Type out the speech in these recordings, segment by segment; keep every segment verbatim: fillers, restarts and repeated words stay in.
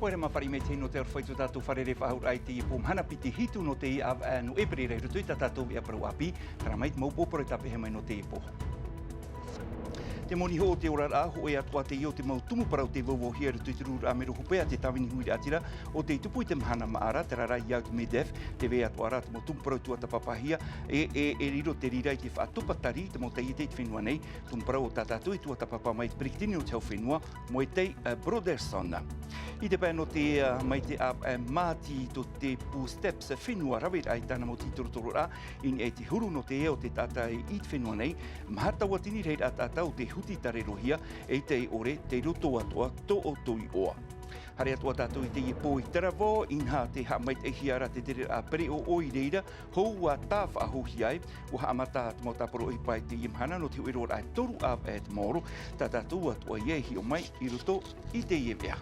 Haere mai fare mai te hei nō te aroha i tō tātou fārerei faʻahou raʻa i teie pō mahana piti hitu nō teie ʻāvaʻe nō ʻēperēra i roto i tā tātou veʻa parau ʻāpī, terā mai te mau pō parau tāpeʻa mai nō teie pō. Te moni hoʻo o te oraraʻa, hōʻē atoʻa teie o te mau tumu parau tei vauvauhia i roto i te rururaʻa mero hopeʻa a te tāvini huiraʻatira o tei tupu i te mahana maʻa ra, terā rā i au te MEDEF, tē vai atoʻa ra te mau tumu parau tuatāpapahia, e, e, e riro te reira i te faʻatopatari i te mau taiete i te fenua nei, tumu parau o tā tātou e tuatāpapa mai te peretiteni o te hau fenua, Moetai, eh, Brotherson. I te pae nō te, eh, mai te ʻāvaʻe, eh, māti tō te pū STEPS fenua raveraʻa i tāna mau tītorotororaʻa, i niʻa i te huru nō te ea o te taʻata i te fenua nei, maha tauatini reira taʻata o te huti tārerohia, e tei ʻore, tei roto atoʻa tō ʻoutou iʻoa. Haere atoʻa tātou i teie pō i Taravao, inaha tē haʻamaitaʻihia ra te tereraʻa pereʻoʻo i reira, hou ʻua tāfaʻahouhia ai, ʻua haʻamata te mau tāporo ʻohipa i teie mahana nō te hōʻē roaraʻa e toru ʻāvaʻe te maoro, tā tātou atoʻa ia e hiʻo mai i roto i teie veʻa.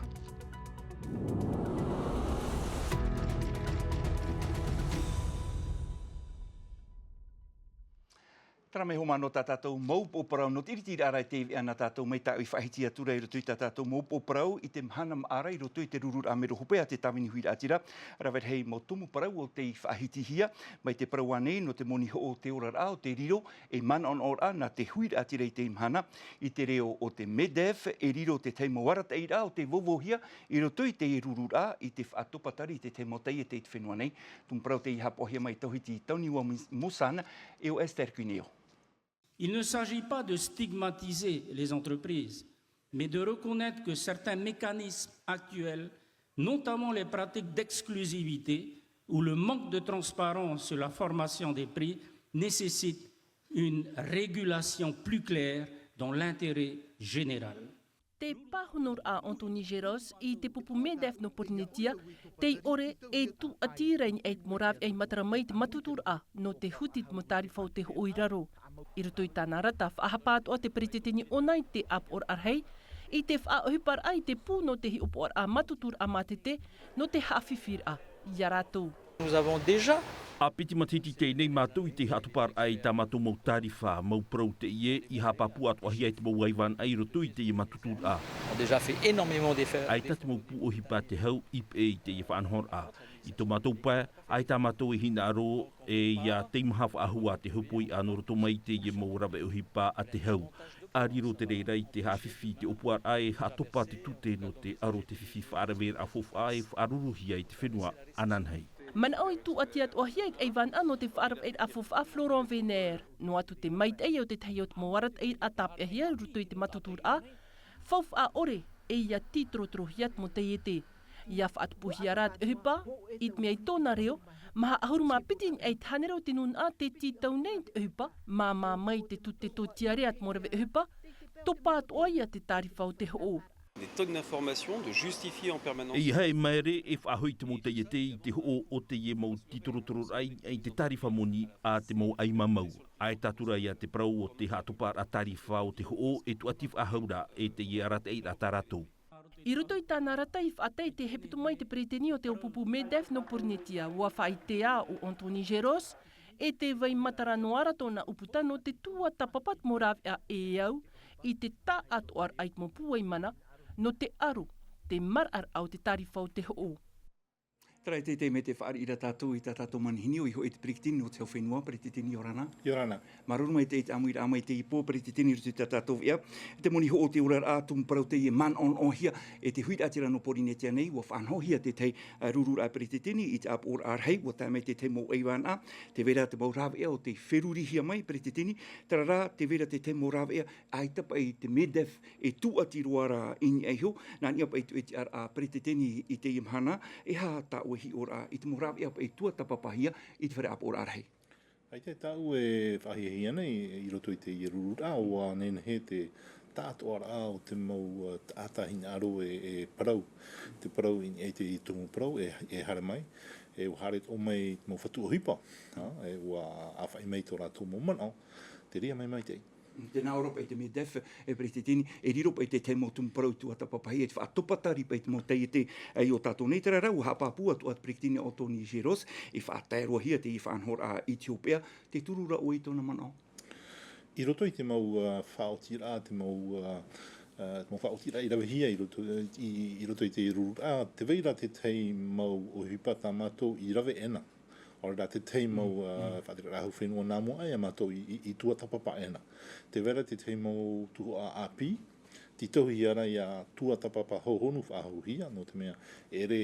Terā mai hoʻi nō tā tātou mau upoʻo parau nō te ʻiritiraʻa ra i teie veʻa nā tātou mai tāʻu i faʻahiti atu ra i roto i tā tātou mau upoʻo parau i te mahana maʻa ra i roto i te rururaʻa mero hopeʻa a te tāvini huiraʻatira, rave rahi mau tumu parau o tei faʻahitihia, mai te parau ānei nō te moni hoʻo o te oraraʻa o te riro ei manaʻonaʻoraʻa nā te huiraʻatira i teie mahana, i te reo o te MEDEF, e riro te tahi mau arataʻiraʻa o tei vauvauhia i roto i teie rururaʻa i te faʻatopatari i te tahi mau taiete i te fenua nei. Tumu parau tei haʻapaʻohia mai e Tauhiti Tauniua Mus-, Musana, e ʻo Esther Cuneo. Il ne s'agit pas de stigmatiser les entreprises, mais de reconnaître que certains mécanismes actuels, notamment les pratiques d'exclusivité ou le manque de transparence sur la formation des prix, nécessitent une régulation plus claire dans l'intérêt général. Te pāhonoraʻa a Anthony Géros i te pupu MEDEF nō Porinetia, tei ʻore e tūʻati ra i niʻa i te mau rāveʻa i matara mai i te mātuturaʻa nō te huti i te mau tārifa o te hoʻo i raro. I roto i tāna arataʻi, faʻahapa atoʻa te peretiteni ʻōna i te ʻāpoʻoraʻa rahi, i te faʻaʻohiparaʻa i te pū nō te hiʻopoʻaraʻa mātuturaʻa mātete, nō te haʻafifiraʻa iā rātou. Nous avons déjà. ʻA piti matahiti teie nei mātou i te haʻatoparaʻa i tā mātou mau tārifa, mau parau teie i haʻapāpū atoʻahia e te mau ʻaivānaʻa i roto i teie mātuturaʻa. Déjà fait énormément d'efforts. ʻAita te mau pū ʻohipa a te hau i peʻe i teie faʻanahoraʻa. I tō mātou pae, ʻaita mātou e hinaʻaro e ia teimaha faʻahou ā te hōpoiʻa nō roto mai i teie mau rāveʻa ʻohipa a te hau. ʻA riro te reira i te haʻafifi i te ʻōpuaraʻa e haʻatopa te tute nō te aro o te fifi faʻaraveraʻa faufaʻa e faʻaruruhia i te fenua ananahi. Manaʻo i tūʻati atoʻahia i te ʻaivānaʻa nō te faʻaravaʻiraʻa faufaʻa Florent Weiner. Noa atu te maitaʻi o te tahi o te mau arataʻiraʻa tāpeʻahia i roto i te mātuturaʻa, faufaʻa ʻore e ia tītorotorohia te mau taiete. Ia faʻatupuhia rā te ʻohipa, i te mea i tōna reo, maha ʻahuru mā piti i niʻa i te hānere o te nūnaʻa tē tītau nei i te ʻohipa, māmā mai te tute tōtiare a te mau rāveʻa ʻohipa, topa atoʻa ia te tārifa o te hoʻo. Des tonnes d'informations, de justifier en permanence. ʻEiaha e māere e faʻahoʻi te mau taiete i te hoʻo o teie mau tītorotororaʻa i te tārifa moni a te mau ʻaimamau. ʻAita atu ra ia te parau o te haʻatoparaʻa tārifa o te hoʻo e tūʻati faʻahou ra e teie arataʻiraʻa tā rātou. I roto i tāna arataʻi i faʻatae tē hepetoma mai te peretiteni o te ʻōpupu MEDEF nō Porinetia, ʻua faʻaʻite ā ʻo Anthony Géros, e tē vai matara noa ra tōna ʻūputa nō te tuatāpapa te mau rāveʻa e au i te taʻatoʻaraʻa i te mau pūai mana, nō te aro, te maraʻaraʻa o te tārifa o te hoʻo. Terā e teitei mai te fāriʻi ra tātou i tā tātou manihini, ʻoia hoʻi te peretiteni o te hau fenua, peretiteni ʻia ora na. ʻIa ora na. Māuruuru maitaʻi i te ʻāmuiraʻa mai i teie pō, peretiteni, i roto i tā tātou veʻa. Te moni hoʻo o te oraraʻa, tumu parau teie e manaʻonaʻohia e te huiraʻatira nō Porinetia nei, ʻua faʻanahohia te tahi, ā, rururaʻa peretiteni i te ʻāpoʻoraʻa rahi, ʻua tae mai te tahi mau ʻaivānaʻa, tē vai ra te mau rāveʻa o tei ferurihia mai, peretiteni, terā rā, tē vai ra te tahi mau rāveʻa ʻaita paʻi te MEDEF e tūʻati roa ra i niʻa iho, nā niʻa paʻi i te tiʻaraʻa a peretiteni i teie mahana, e aha tāʻu hiʻoraʻa i te mau rāveʻa paʻi tuatāpapahia i te fare ʻāpoʻoraʻa rahi. ʻAita tāʻu e faʻahiahia nei i roto i teie rururaʻa, ʻua nehenehe te taʻatoʻaraʻa o te mau, ā, taʻata hinaʻaro e, e parau, te parau i niʻa i te tumu parau e, e haere mai, e ʻua haere atoʻa mai te mau fatu ʻohipa, ā, e ʻua ʻāfaʻi mai tō rātou mau manaʻo, te reira mai maitaʻi. Tēnā ʻoe ra paʻi te MEDEF, e peretiteni, e riro paʻi te tahi mau tumu parau tuatāpapahia, e te faʻatopatari paʻi te mau taiete, ā, i ō tātou nei, terā rā, ʻua haʻapāpū atu ā te peretiteni ʻo Anthony Géros, e faʻatae-roa-hia teie faʻanahoraʻa i te hopeʻa, tē turu ra ʻoe i tōna manaʻo. I roto i te mau, ā, faʻaotiraʻa, te mau, ā, Mau faʻaotiraʻa i ravehia i roto i roto i te rururaʻa te vai ra tētahi mau ʻohipa tā mātou i rave ʻena. ʻAore rā tētahi mau faʻaotiraʻa hau fenua nā mua ʻai a mātou i tuatāpapa ʻena. Te vai ra tētahi mau tuhaʻa ʻāpī tītauhia ra ia tuatāpapa hohonu faʻahouhia nō te mea ʻere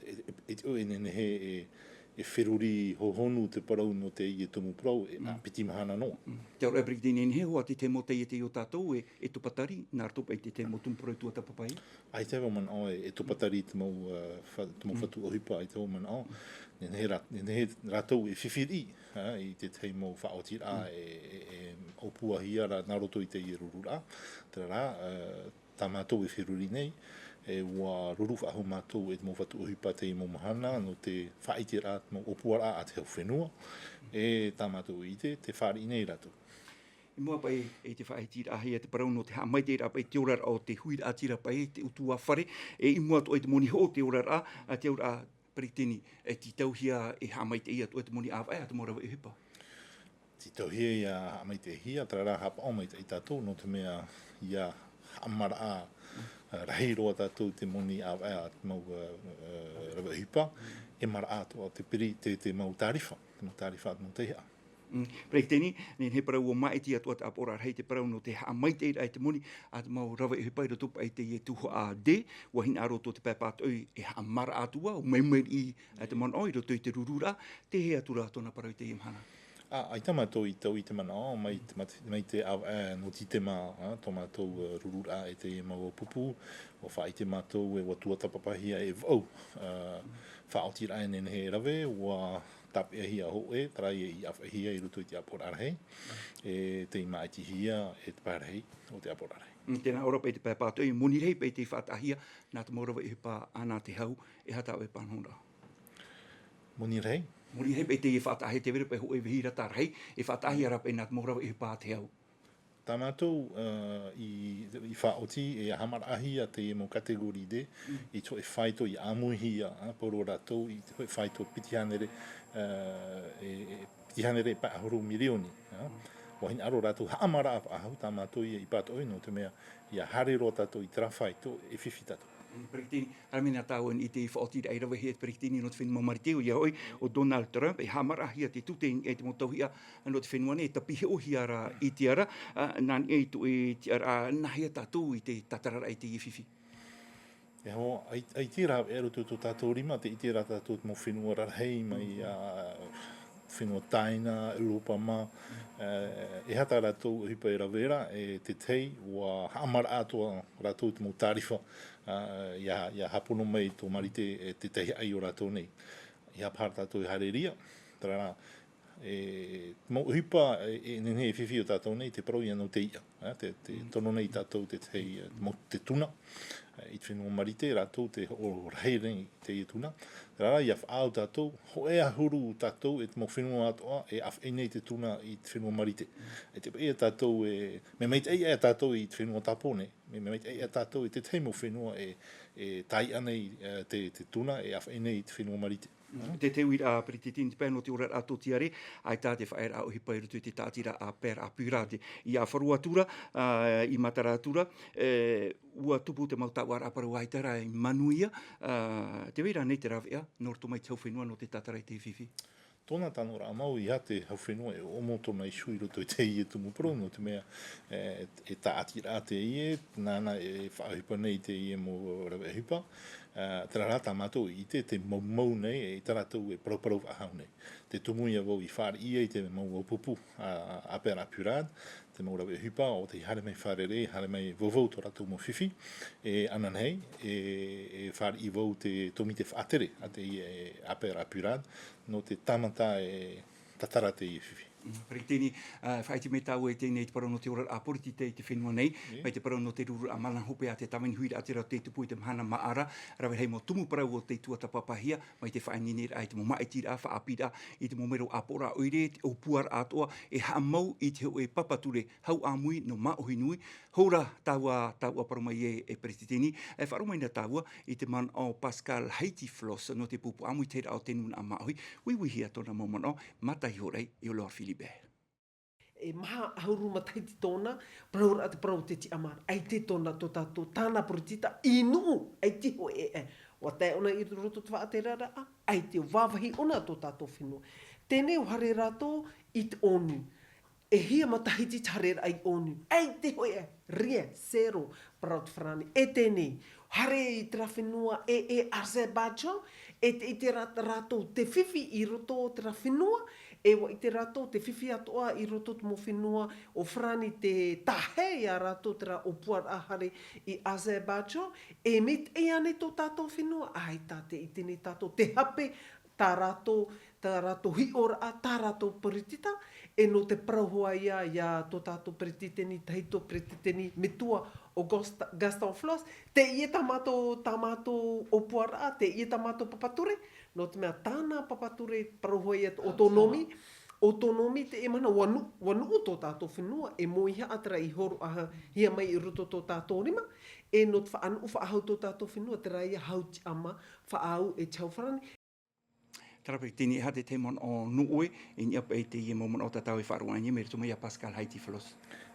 e tiʻo e nehenehe e feruri hohonu te parau nō teie tumu parau e piti mahana noa. Te ora e break dancing e nehenehe hoʻi te mau taiete i ō tātou e topatari nā roto paʻi te mau tumu parau tuatāpapa. ʻAita vau manaʻo e topatari te mau fatu ʻohipa ʻaita vau manaʻo nehenehe rātou e fifi riʻi i tētahi mau faʻaotiraʻa e ʻōpuahia ra nā roto i teie rururaʻa. Tērā rā tā mātou e feruri nei e ua ruru faʻahou mātou e te mau fatu ʻohipa teie mau mahana nō te faʻaʻiteraʻa te mau ʻōpuaraʻa a te hau fenua. E tā mātou ʻite te fāriʻi nei rātou. I mua paʻi i te faʻaʻiteraʻa hia te parau nō te haʻamaitaʻiraʻa paʻi te oraraʻa o te huiraʻatira paʻi te utuafare e i mua atoʻa i te moni hoʻo te oraraʻa a te auraʻa peretiteni e tītauhia e haʻamaitaʻi atoʻa te moni ʻāvaʻe a te mau rave ʻohipa. Tītauhia ia haʻamaitaʻihia tērā rā haʻapaʻo maitaʻi tātou nō te mea ia haʻamaraʻa rahi roa tātou te moni ʻāvaʻe a te mau rave ʻohipa e maraʻa atoʻa te piri te mau tārifa te mau tārifa a te mau taihaʻa. Peretiteni, nehenehe parau ua māʻiti atoʻa te ʻāpoʻoraʻa rahi te parau nō te haʻamaitaʻiraʻa i te moni a te mau rave ʻohipa i roto paʻi i teie tuhaʻa D. Ua hinaʻaro tō te pae pātoʻi e haʻamaraʻa atu ā ua maimai riʻi te manaʻo i roto i te rururaʻa. Tē hea atu rā tōna parau i teie mahana? ʻAita mātou i taui te manaʻo mai te ʻāvaʻe nō tītema tō mātou rururaʻa e teie mau pupu ua faʻaʻite mātou e ua tuatāpapahia e vau faʻaotiraʻa e nehenehe e rave ua tāpeʻahia hoʻi tērā ia i ʻāvaʻehia i roto i te ʻāpoʻoraʻa rahi e tei māʻitihia e te pae rahi o te ʻāpoʻoraʻa rahi. Tēnā ora paʻi te pae pātoʻi moni rahi paʻi tei faʻataʻahia nā te mau rave ʻohipa a nā te hau e hata ʻoe pānohoraʻa. Moni rahi. Moni rahi paʻi tei faʻataʻahia te vai ra paʻi hoʻi vehirata rahi e faʻataʻahia rā paʻi nā te mau rave ʻohipa a te hau. Tā mātou i faʻaoti e haʻamaraʻahia teie mau catégorie D i te hoʻi faito i ʻāmuihia poro rātou i te hoʻi faito piti hānere e piti hānere e pae ʻahuru mirioni. Ua hinaʻaro rātou haʻamaraʻa faʻahou tā mātou ia i pātoʻi nō te mea ia haere roa tātou i terā faito e fifi tātou. Peretiteni, haere mai nā tāua i te faʻaotiraʻa i ravehia e te peretiteni nō te fenua marite ʻoia hoʻi ʻo Donald Trump e haʻamaraʻahia te tute i niʻa i te mau tauihaʻa nō te fenua nei e tāpiʻi hoʻi hia rā i te ara nā niʻa i tō e tiʻaraʻa nā hea tātou i te tātararaʻa i teie fifi. E hoa ʻaita rā e roto i tō tātou rima te ʻite rā tātou te mau fenua rarahi mai a fenua taina europa mā e hata rātou ʻohipa e rave ra e tētahi ua haʻamaraʻa atoʻa rātou te mau tārifa ia hāpono mai tō marite e tētahi ʻai o rātou nei. Ia pahara tātou e haere ria tērā rā e mau ʻohipa e nehenehe e fifi o tātou nei te parau ia nō te iʻa te tono nei tātou tētahi mau te tuna i te fenua marite rātou te hoʻo rahi nei teie tuna. Tērā rā ia faʻaau tātou hoʻe ʻahuru tātou e te mau fenua atoʻa e ʻāfaʻi nei te tuna i te fenua marite. E te paʻi ia tātou e mea maitaʻi ia tātou i te fenua tāpō nei mea maitaʻi ia tātou i tētahi mau fenua e taiʻa nei te tuna e ʻāfaʻi nei i te fenua marite. Te teuiraʻa peretiteni te pae nō te oraraʻa tōtiare ʻaita te faʻaearaʻa ʻohipa i roto i te tāʻatiraʻa a pera a purate i ʻāfaro atu ra i matara atu ra. Ua tupu te mau taʻuaraʻa parau ʻaita rā i manuia te vai rānei te raveʻa nō roto mai te hau fenua nō te tātara i te fifi. Tōna tanoraʻa mau ia te hau fenua e ʻomo tōna isu i roto i teie tumu parau nō te mea e tāʻatiraʻa teie nāna e faʻaʻohipa nei teie mau rave ʻohipa. Tērā rā tā mātou i ʻite te maumau nei e tā rātou e parauparau faʻahou nei. Te tumu ia vau i fāriʻi ai te mau pupu a pera a purate te mau rave ʻohipa o te haere mai fārerei haere mai vauvau tō rātou mau fifi. E ananahi e fāriʻi vau te tōmite faʻatere a teie a pera a purate nō te tāmata e tātara teie fifi. Peretiteni, faʻaʻite mai tāua i teie nei te parau nō te oraraʻa poritita i te fenua nei mai te parau nō te rururaʻa mana hope a te tāvini huiraʻatira o tei tupu i te mahana maʻara. Rave rahi mau tumu parau o tei tuatāpapahia mai te faʻaineineraʻa i te mau māʻitiraʻa faʻaʻāpīraʻa i te mau mero ʻāpoʻoraʻa ʻoire te ʻōpuaraʻa atoʻa e haʻamau i te hoʻe papa ture hau ʻāmui nō māʻohi nui. Hora tāua tāua parau mai e peretiteni e faʻaroʻo mai na tāua i te manaʻo pascal haiti floss nō te pupu ʻāmui te heraʻa o te nūnaʻa māʻohi. Uiuihia tōna mau manaʻo. Mataʻi horai i ʻo lord philibert. e maha ʻahuru matahiti tōna, parauraʻa te parau o te tiʻamāraʻa, ʻaita tōna tō tātou, tāna peretiteni i nuʻu, ʻaita hoʻi e, e, ʻua tae ʻōna i roto te faʻateraraʻa, ʻaita vāvāhi ʻōna tō tātou fenua. Teie nei ʻua haere rātou i te ʻōniu. E hia matahiti te haereraʻa i ʻōniu. ʻAita hoʻi e, rien, zéro, parau te farāni. E teie nei, haere i terā fenua e, e Azerbaijan, e te, ʻite rā-, rātou te fifi i roto o terā fenua, e ʻua ʻite rātou te fifi atoʻa i roto te mau fenua o Farāni te tahe ia rātou terā ʻōpuaraʻa haere i Azerbaijan, e mai teie nei tō tātou fenua, ʻaita te ʻite nei tātou te hape, tā rātou, tā rātou hiʻoraʻa, tā rātou peretiteni, e nō te parau hoʻi ia, ia tō tātou peretiteni, tahito peretiteni metua o Gust-, Gaston Flosse, teie tā mātou, tā mātou ʻōpuaraʻa, teie tā mātou papa ture, nō te mea tāna papa ture parau hoʻi ia te autonomie, autonomie teie mahana ʻua nuʻu, ʻua nuʻu tō tātou fenua, e mōihaʻa terā i hōroʻahia mai i roto tō tātou rima, e nō te faʻanuʻu faʻahou tō tātou fenua, terā ia hau tiʻamā, faʻaau e te hau farāni, Terā paʻi teie, e aha te tahi manaʻo nō ʻoe, i niʻa paʻi i teie mau manaʻo tātou e faʻaroʻo nei, mai roto mai iā Pascal Haiti Flosse.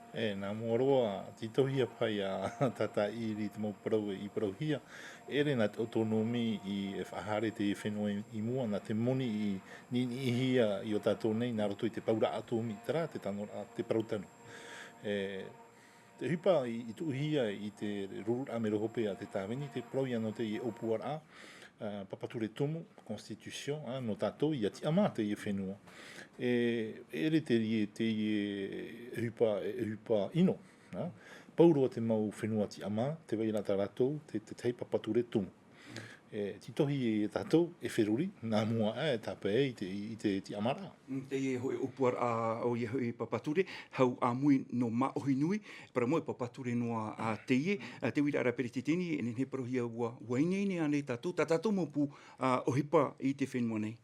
E, nā mua roa, tītauhia paʻi ʻia tātā ʻiri i te mau parau e i parauhia, e ʻere nā te autonomie i, e faʻahaere te fenua i, i mua, nā te moni i, i, i niʻihia i ō tātou nei, nā roto i te pauraʻa atomi, terā te tano, te parau tano. E, Te ʻohipa i, i tuʻuhia i te rururaʻa mero hope a te tāvini, te parau ia nō teie ʻōpuaraʻa, ā, papa ture tumu, constitution, ā, nō tātou, ʻia tiʻamā teie fenua. E, e ʻere teie, teie ʻohipa, e ʻohipa ʻino, ā. Pauroa te mau fenua tiʻamā, tē vai ra tā rātou, te, te tahi papa ture tumu. E, tītauhia tātou, e feruri, nā mua aʻe, e tāpae i te, i te tiʻamāraʻa. Mm, teie hoʻi ʻōpuaraʻa, ʻoia hoʻi papa ture, hau ʻāmui nō Māʻohinui, parau mau e papa ture noa, ā, teie, ā, te uiraʻa ra peretiteni, e nehenehe e parauhia ʻua, ʻua ineine ānei tātou, tā tātou mau pū, ā, ʻohipa i te fenua nei.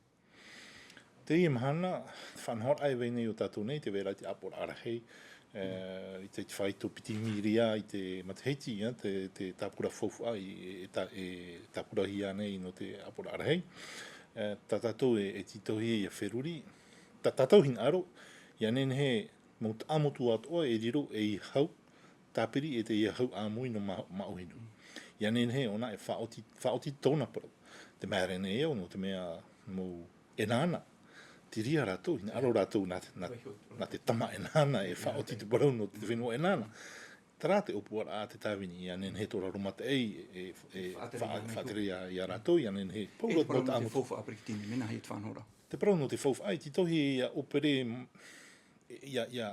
Teie mahana, te faʻanahoraʻa e vai nei ō tātou nei, tē vai ra te ʻāpoʻoraʻa rahi, e, i te, te fāito piti mīria i te matahiti, ia, te, te tāpura faufaʻa i, e, e tā-, e tāpurahia nei nō te ʻāpoʻoraʻa rahi. E, tā tātou e, e tītauhia ʻia feruri, tā tātou hinaʻaro, ʻia nehenehe mau taʻamotu atoʻa e riro ei hau, tāpiri e teie hau ʻāmui nō Mā-, Māʻohinui. ʻIa nehenehe ʻōna e faʻaoti, faʻaoti tōna parau. Te mea rā nei au, nō te mea mau ʻEnana. Te reira rātou, hinaʻaro rātou nā te, nā, nā te tama ʻEnana e faʻaoti te parau nō te fenua ʻEnana. Terā te ʻōpuaraʻa a te tāvini, ʻia nehenehe tō rātou mataʻi e, e, e faʻatere ia, ia rātou, ʻia nehenehe. Pauroa te mau taʻamotu. Faufaʻa peretiteni, mea nāhea te faʻanahoraʻa? Te parau nō te faufaʻa, e tītauhia ʻia ʻōpere, ʻia, ʻia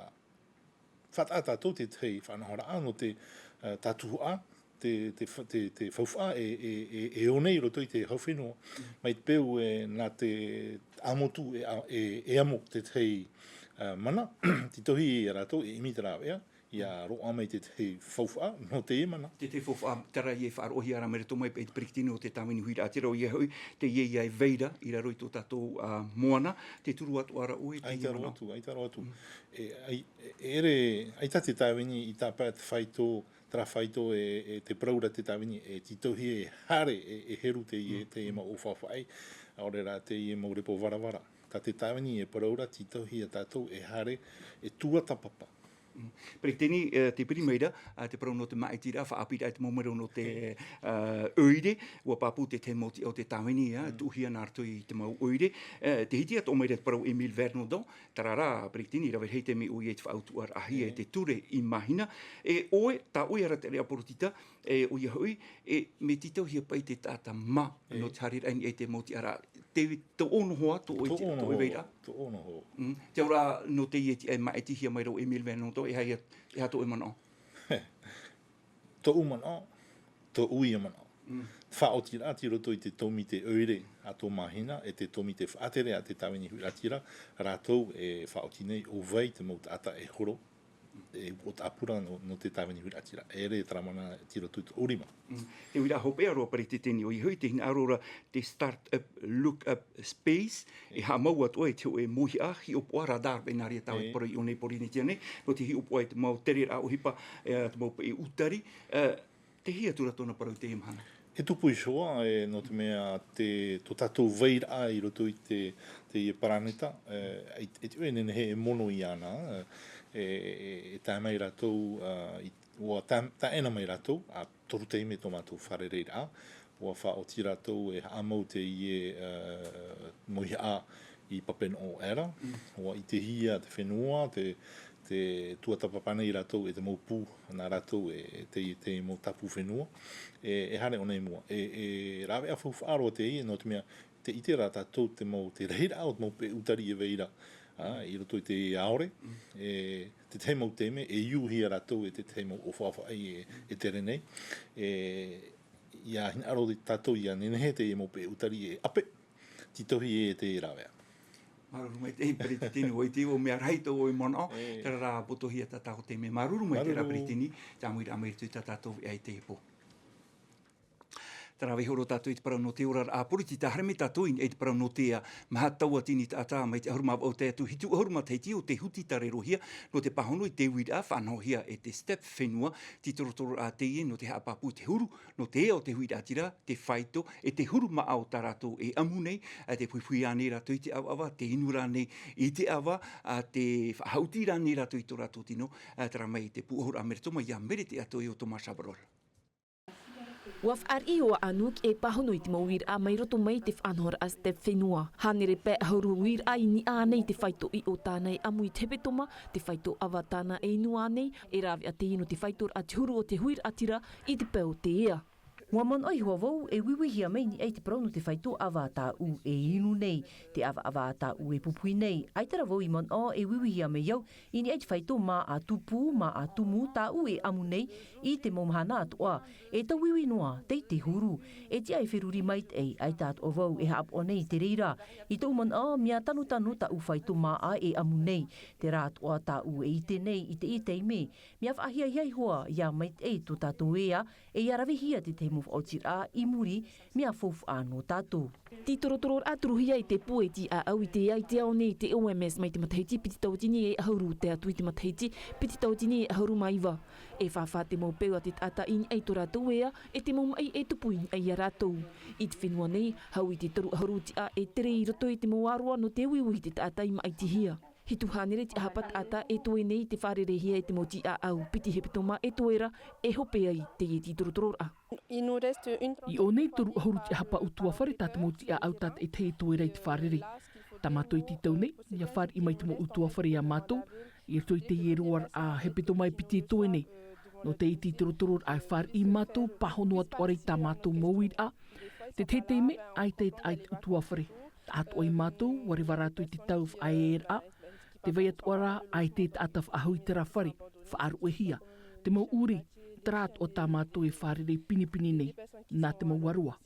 faʻataʻa tātou te tahi faʻanahoraʻa nō te, ā, tātuhaʻa, te, te fa-, te, te faufaʻa e, e, e, e ō nei i roto i te hau fenua. Mai te peu e nā te ʻāmotu e a-, e, e amo te tahi, ā, mana, tītauhia ia rātou e ʻimi te rāveʻa, ʻia roaʻa mai te tahi faufaʻa nō teie mana. Te tahi faufaʻa, terā ia e faʻaroʻohia ra mai roto mai paʻi te peretiteni o te tāvini huiraʻatira, ʻoia hoʻi, teie ia e vai ra i raro i tō tātou, ā, moana, tē turu atoʻa ra ʻoe i teie manaʻo. ʻAita roa atu, ʻaita roa atu. E, ʻai-, e, ʻere, ʻaita te tāvini i tāpae te fāito, terā fāito e, e te parau ra te tāvini, e tītauhia e haere, e, e heru teie, teie mau ʻōfaʻafaʻi, ʻaore rā teie mau repo varavara. Tā te tāvini e parau ra, tītauhia tātou e haere, e tuatāpapa. Mm. Peretiteni, e, tē piri mai ra, ā, te parau nō te māʻitiraʻa, faʻaʻāpīraʻa i te mau mero nō te, ā, ʻoire, ʻua pāpū te tahi mau tiʻa o te tāvini, ā, tuʻuhia nā roto i te mau ʻoire. E, tē hiti atoʻa mai ra te parau Émile Vernodon, terā rā, peretiteni, i rave rahi te mea ʻoia i te faʻautuʻaraʻahia e te ture i Māhina. E ʻoe, tā ʻoe arataʻiraʻa poritita, e ʻoia hoʻi, e mea tītauhia paʻi te taʻata mā nō te haereraʻa i niʻa i te mau tiʻaraʻa. Te, tō ʻoe noa, tō ʻoe, tō ʻoe vairaʻa. Tō ʻoe noa. Mm. Te auraʻa nō teie tiʻa e māʻitihia mai ra ʻo Émile Vernodon, e aha ia, e aha tō ʻoe manaʻo? Tōʻu manaʻo, tōʻu ia manaʻo. Mm. Faʻaotiraʻa tei roto i te tōmite ʻoire a tō Māhina, e te tōmite faʻatere a te tāvini huiraʻatira, rātou e faʻaoti nei ʻo vai te mau taʻata e horo, e upoʻo tāpura nō, nō te tāvini huiraʻatira. E ʻere terā mana tei roto i tōʻu rima. Mm. Te uiraʻa hopeʻa roa peretiteni, ʻoia hoʻi te hinaʻaro ra te Start Up, Look Up Space, e haʻamau atoʻa i te hōʻē mōhiʻa, hiʻopoʻa, radar, paʻi nā reira tāua e parau i ʻō nei Pōrīnetia nei, nō te hiʻopoʻa i te mau tereraʻa ʻohipa, e, te mau paʻi ʻūtari, e, tē hia atu ra tōna parau i teie mahana? E tupu iho ā, e, nō te mea te, tō tātou vairaʻa i roto i te, teie paraneta, e, e, e, e nehenehe e mono iāna, e, E, e, e tae mai rātou, ā, i, ua ta-, taʻena mai rātou, ā, toru taime tō mātou fārereiraʻa, ua faʻaoti rātou e haʻamau teie, ā, mauihaʻa i Papeʻete Noʻo Era, ua ʻitehia te fenua, te, te tuatāpapa nei rātou e te mau pū, nā rātou e, e te, te mau tāpū fenua, e, e haere ʻōna i mua. E, e rāveʻa faufaʻa roa teie, nō te mea, tē ʻite ra tātou te mau, te rahiraʻa o te mau peʻe ʻūtari e vai ra, ā, i roto i te ʻāore, e, te tahi mau taime, e iuhia rātou e te tahi mau ʻōfaʻafaʻi e, e tere nei. E, ʻia hinaʻaro tātou ʻia nehenehe teie mau peʻe ʻūtari e ʻape, tītauhia e te rāveʻa. Māuruuru maitaʻi, Peretiteni, ʻua ʻite vau mea rahi tō ʻoe manaʻo, e, terā rā, poto hia tā tātou taime. Māuruuru maitaʻi, Peretiteni, te ʻāmuiraʻa mai i roto i tā tātou veʻa i teie pō. Tē rave iho roa tātou i te parau nō te oraraʻa poritita, haere mai tātou i niʻa i te parau nō te ea. Maha tauatini taʻata, mai te ʻahuru mā vaʻu tae atu i te hitu ʻahuru matahiti, ʻo tē huti tārerohia nō te pāhono i te uiraʻa, faʻanahohia e te STEP fenua. Tītorotororaʻa teie nō te haʻapāpū i te huru nō te ea o te huiraʻatira, te faito, e te huru māʻa o tā rātou e ʻamu nei, ā, tē puipui ānei rātou i te ʻavaʻava, tē inu rānei i te ʻava, ā, tē faʻahaʻuti rānei rātou i tō rātou tino, ā, terā mai te pūʻohuraʻa Meretoma, ʻia Merete atoʻa ʻo Thomas Chabrol. Ua fāriʻi ʻo Anuk e pāhono i te mau uiraʻa mai roto mai i te faʻanahoraʻa STEP fenua. Hānere pae ʻahuru uiraʻa i niʻa ānei i te faito ʻiʻo tāna e ʻamu i te hepetoma, te faito ʻava tāna e inu ānei, e rāveʻa teie nō te faitoraʻa te huru o te huiraʻatira i te pae o te ea. Ua manaʻo iho ā vau e uiuihia mai i niʻa i te parau nō te faito ʻava tāʻu e inu nei, te ʻavaʻava tāʻu e pupui nei. ʻAita rā vau i manaʻo e uiuihia mai au i niʻa i te faito māʻa tupu, māʻa tumu tāʻu e ʻamu nei i te mau mahana atoʻa. E tauiui noa, tei te huru. E tiʻa e feruri maitaʻi, ʻaita atoʻa vau e haʻapaʻo nei i te reira. I tōʻu manaʻo, mea tanotano tāʻu faito māʻa e ʻamu nei. Terā atoʻa tāʻu e ʻite nei i teie taime. Mea faʻahiahia iho ā, ʻia maitaʻi tō tātou ea, e ʻia ravehia te tahi mau faʻaotiraʻa i muri, mea faufaʻa nō tātou. Tītorotororaʻa turuhia e te pū e tīaʻau i te ea i te ao nei, te OMS, mai te matahiti piti tauatini e ʻahuru tae atu i te matahiti piti tauatini e ʻahuru mā iva. E fāfā te mau peu a te taʻata i niʻa i tō rātou ea, e te mau maʻi e tupu i niʻa ia rātou. I te fenua nei, hau i te toru ʻahuru tiʻa e tere i roto i te mau ʻāroa nō te uiui i te taʻata i maʻitihia. Hitu hānere te ʻahapa taʻata e toe nei i te fārereihia e te mau tīaʻau, piti hepetoma e toe ra, e hope ai teie tītorotororaʻa. I ʻō nei toru ʻahuru te ʻahapa ʻutuāfare tā te mau tīaʻau tātaʻitahi e toe ra i te fārerei. Tā mātou i tītau nei, ʻia fāriʻi mai te mau ʻutuāfare iā mātou, i roto i teie roaraʻa hepetoma e piti e toe nei. Nō teie tītorotororaʻa e fāriʻi mātou, pāhono atoʻa ra i tā mātou mau uiraʻa. Te tahi taime, ʻaita e taʻa i te ʻutuāfare. Taʻa atoʻa ia mātou, ʻua reva rātou i te tau faʻaearaʻa. Tē vai atoʻa ra, ʻaita e taʻata faʻahou i terā fare, faʻaruʻehia. Te mau ʻūrī, terā atoʻa tā mātou e fārerei pinepine nei, nā te mau ʻāroa.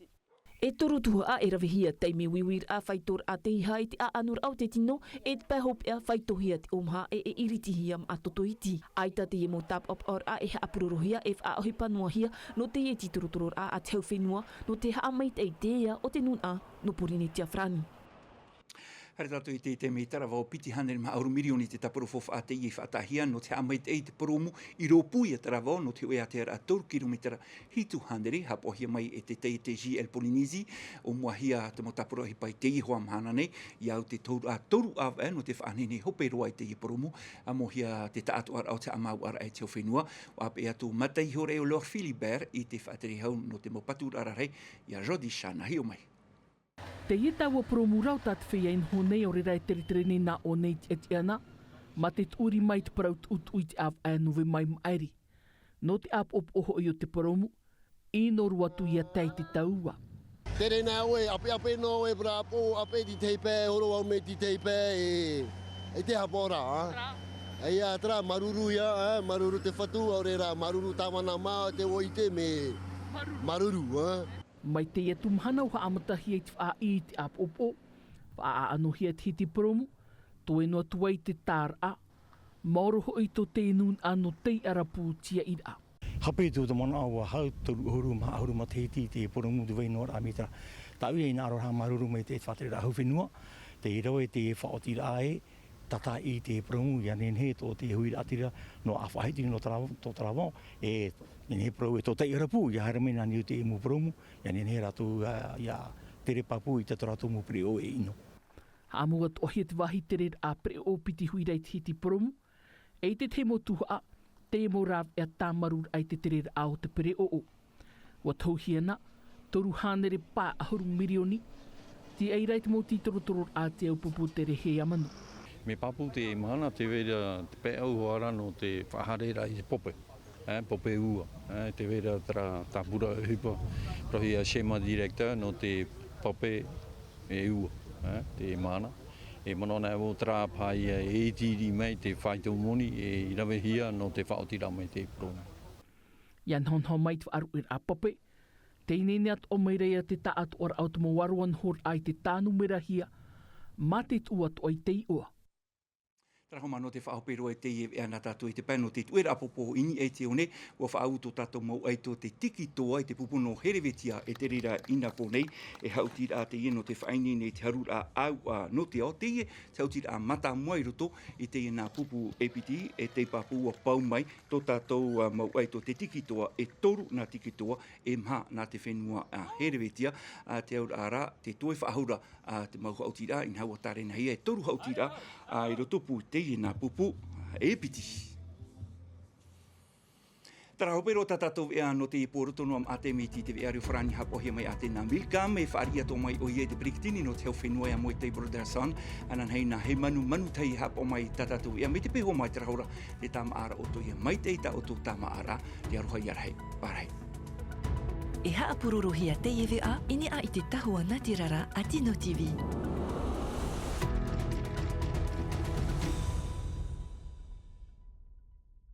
E toru tuhaʻa e ravehia, taime uiuiraʻa, faitoraʻa teiaha i te ʻaʻanoraʻa o te tino, e te pae hopeʻa, faitohia te ʻōmaha e, e iritihia māʻa toto iti. ʻAita teie mau tāpaʻopaʻoraʻa e haʻapurorohia e faʻaʻohipa noa hia nō teie tītorotororaʻa a te hau fenua, nō te haʻamaitaʻi i te ea o te nūnaʻa nō Porinetia Farāni. Haere tātou i te, te mea taravao, piti hānere maha ʻahuru mirioni te tāpura faufaʻa teie i faʻataʻahia nō te haʻamaitaʻi i te purōmu i rōpū ia taravao nō te hoʻē ātearaʻa toru kirometera hitu hānere, haʻapaʻohia mai e te taiete J L Polynésie. ʻO mua hia te mau tāpura ʻohipa i teie hoʻi mahana nei, ʻia au te toru, ā, toru ʻāvaʻe nō te faʻanehenehe hope roa i teie purōmu, ʻāmui hia te taʻatoʻaraʻa o te haʻamāuʻaraʻa i te hau fenua. ʻUa ʻāpeʻe atu mātaʻi iho ra ʻo Laure Philibert i te faʻatere hau nō te mau paturaʻa rarahi, ia Jody Chan, ʻa hiʻo mai. Teie taua purōmu rā tā te feiā i noho nei, ʻaore rā e teretere nei nā ʻō nei i te ʻatiʻana, mā te tuʻuri mai te parau tuʻutuʻu i te ʻāvaʻe nō vē mai maʻiri. Nō te ʻāpoʻopoʻo hoʻi o te purōmu, ʻino roa atu ia tae i te tau ua. Tere noa ʻoe, ʻapeʻape noa ʻoe, parau ʻāpoʻo, ʻapeʻe i te tahi pae, horo au mai i te tahi pae, e, e te haʻapaʻo ra, ā. Ia, terā, māuruuru ia, ā, māuruuru te Fatu, ʻaore rā, māuruuru tāvana mā, te ʻoe i te mea. Māuruuru, ā. Mai teie atu mahana ʻua haʻamatahia i te faʻaʻī i te ʻāpoʻopoʻo, faʻaʻānohia te hiti purōmu, toe noa atu ai te tāraʻa, maoro hoʻi tō teie nūnaʻa nō tei arapū tiaʻiraʻa. Hape atu te manaʻo ʻua hau, toru ʻahuru maha ʻahuru matahiti te purōmu, tē vai noa ra mea terā. Tāʻu ia i hinaʻaro ra māuruuru mai te faʻatereraʻa hau fenua, tei rave te faʻaotiraʻa e, tātaʻi te purōmu, ʻia nehenehe tō te huiraʻatira nō ʻāfaʻahiti nō Tara-, tō Taravao, e nehenehe parau e tō tei arapū, ʻia haere mai nā niu te mau purōmu, ʻia nehenehe rātou ʻia, ʻia tere pāpū i tā rātou mau pereʻoʻo e ʻino. Haʻamau atoʻahia te vāhi tereraʻa pereʻoʻo piti huira i te hiti purōmu, E i te tahi mau tuhaʻa, teie mau rāveʻa tāmarū raʻa i te tereraʻa o te pereʻoʻo. Ua tohuhia na, toru hānere pae ʻahuru mirioni, te aira i te mau tītorotororaʻa te au pupu tere hei amanu. Me pāpū te mahana te vera te peʻau hoʻi ra nō te faʻahaere raʻa i te pope. Pope ua, te vera tāpura ʻohipa rohi a shema director nō te pope e ua te mana. E manaʻo na e vau tara pā ia e iti iri mai te faito moni e i ravehia nō te faʻaotiraʻa mai te puroni. Ia nohonoho mai te faʻaruʻeraʻa pope, te inene atu o mai reia te taʻatoʻaraʻa o te mau aroa nohoraʻa i te tānumerahia mā te tuʻu atu ai te iʻoa. Tarahu mano te faʻahope roa i teie veʻa nā tātou i te pae nō te tuʻeraʻa popo i niʻa i te one. Ua faʻaū tō tātou mau ʻaito te tikitoa i te pupu nō herevetia e te reira i nā pō nei. E haʻutiraʻa teie nō te faʻaineine i te haruraʻa ʻāuʻa nō te ao teie te haʻutiraʻa mātāmua i roto i teie nā pupu e piti e te pāpū ua pau mai tō tātou mau ʻaito te tikitoa e toru nā tikitoa e maha nā te fenua a herevetia. Te auraʻa rā te toe faʻahora a te mau haʻutiraʻa inaha ua tārenahia e toru haʻutiraʻa i roto pū i teie nā pupu e piti. Tarahu pē roa tā tātou veʻa nō teie pō roto noa maʻa te miti te veʻa reo farani hapohia mai a tēnā milka me faʻariʻi atu mai ʻoia i te peretiteni nō te hau fenua e amo i te brotherson. Ananahi nā he manu manu tahi hapohia mai tā tātou veʻa me te peho mai te rahora te tamaʻara o toia mai te ita o tō tamaʻara. Te aroha ia rahi. Parahi. E haʻapurorohia teie veʻa i niʻa i te tahua nā te rara a tino tv.